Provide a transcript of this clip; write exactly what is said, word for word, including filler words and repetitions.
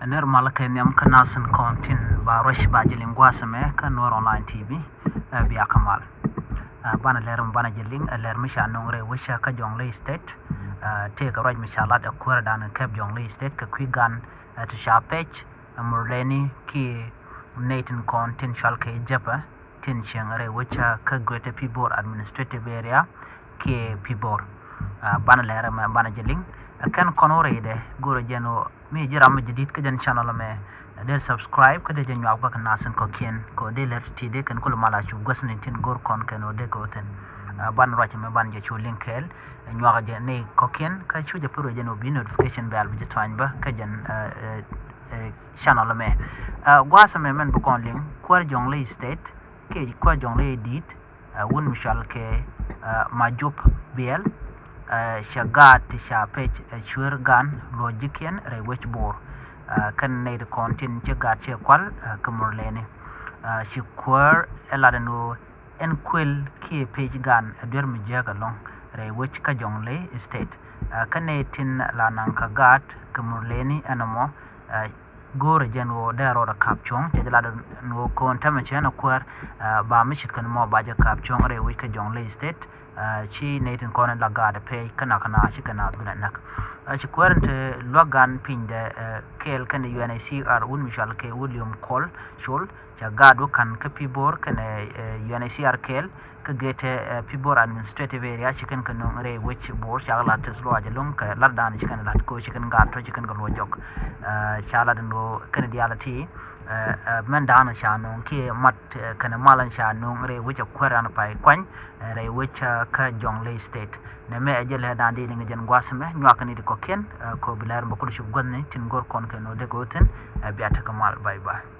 Nɛr mal kɛ nhiam kä nath tin kɔn tin ba ruac ba jɛ liŋ gua̱a̱th ɛmɛ kä Nuer Online T V. Ɛ, bia kä mal. Ɛ, banɛ lɛr mi banɛ jɛ liŋ, ɛ, lɛr mi ca nöŋ rɛy wec kä Jonglei State. Ɛ, tëëkɛ ruac mi ca lat ɛ kuäärdan kɛp Jonglei State kɛ kui̱ gan, ɛ, ti ca pɛc, ɛ, Murleni kiɛ nɛy tin kɔn tin cɔal kɛ Jɛpɛ tin cieŋ rɛy wec kä Greater Pibor Administrative Area kiɛ Pibor. Ɛ, banɛ lɛr ɛmɛ banɛ jɛ liŋ. Ɛ, kɛn kɔn wä rɛydɛ go̱rɛ jɛn ɣöö mi ji̱ ram mi jadid kä jɛn channel ɛmɛ, ɛ, dee subscribe kä dee jɛ nyuak bä kɛ nath tin kɔ̱kiɛn kɛ ɣöö dee lɛr ti̱ti̱ dee kɛn kulɛ mal a cu guäthni tin go̱r kɔn kɛn ɣöö dee kɛ wä thi̱n. Ɛ, banɛ ruac ɛmɛ banɛ jɛ cu liŋ kɛɛl, ɛ, nyuak jɛ ni kɔ̱kiɛn kä cu jɛ pär wee jɛn ɣöö bi notification bell bi jɛ tuany bä kä jɛn, ɛ, ɛ, ɛ, channel ɛmɛ. Ɛ, gua̱a̱th ɛmɛ mɛn bi kɔn liŋ kuäär Jonglei State kiɛ kuäär Jonglei Di̱i̱t, ɛ, wut mi cɔal kɛ, ɛ, Majop Biɛl, ɛ, cɛ gaat ti ca pɛc, ɛ, cuɛɛr gan luɔ̱c ji̱kiɛn rɛy wec Bor. Ɛ, kɛn nɛy ti kɔn tin ci gaat cɛ kual, ɛ, kɛ Murleni. Ɛ, ci kuäär ɛ lat ɛn ɣöö ɛn kuël kiɛ pɛc gan ɛ duer mi jiääk ɛlɔ̱ŋ rɛy wec kä Jonglei State. Ɛ, kä nɛy tin la naŋ kɛ gaat kɛ Murleni ɛn ɛmɔ, ɛ, go̱o̱rɛ jɛn ɣöö dee rɔɔdɛ ka̱p cuɔ̱ŋ, cɛ jɛ lat ɛn ɣöö kɔn täämɛ cɛ ɛn ɛ kuäär, ɛ, ba mi ce̱tkɛ ni mɔ ba jɛ ka̱p cuɔ̱ŋ rɛy wec kä Jonglei State. Ɛ, ci nɛy tin kɔn in la gaat ɛ pɛc kä nak kɛ na ci kɛ na bi nɛ näk. Ɛ, ci kuäär in te luäk gan pinydɛ, ɛ, kɛɛl kɛnɛ U N H C R wut mi cɔal kɛ William Kuol Col, cɛ gaat wä ka̱n kä Pibor kɛnɛ, ɛ, U N H C R kɛɛl kä Greater, ɛ, Pibor Administrative Area ci kɛn kɛ nöŋ rɛy wec Bor, ca kɛ lat tɛth luaac ɛlɔ̱ŋ kɛ latdan ci kɛn lat kɛ ɣöö ci kɛn gaat tɔ̱ ci kɛn kɛ luɔ̱c jɔk. Ɛ, ca lat ɛn ɣöö kɛnɛ diaal ɛ ti, ɛ, ɛ, mɛn da̱a̱n ca nöŋ kiɛ mat, ɛ, kɛnɛ mal ca nöŋ rɛy wec ɛ kuäär an pay kuany, ɛ, rɛy wec, ɛ, kä Jonglei State. Nɛmɛ ɛ jɛ lɛr da̱a̱n di ni ŋɛ jɛn gua̱a̱th ɛmɛ, nyuak kɛ ni di kɔ̱kiɛn, ɛ, kɛ ɣöö bi lɛr mɛ kulɛ cop guäthni tin go̱r kɔn kɛn ɣöö dee kɛ wä thi̱n. Ɛ, bia tekɛ mal, bye bye.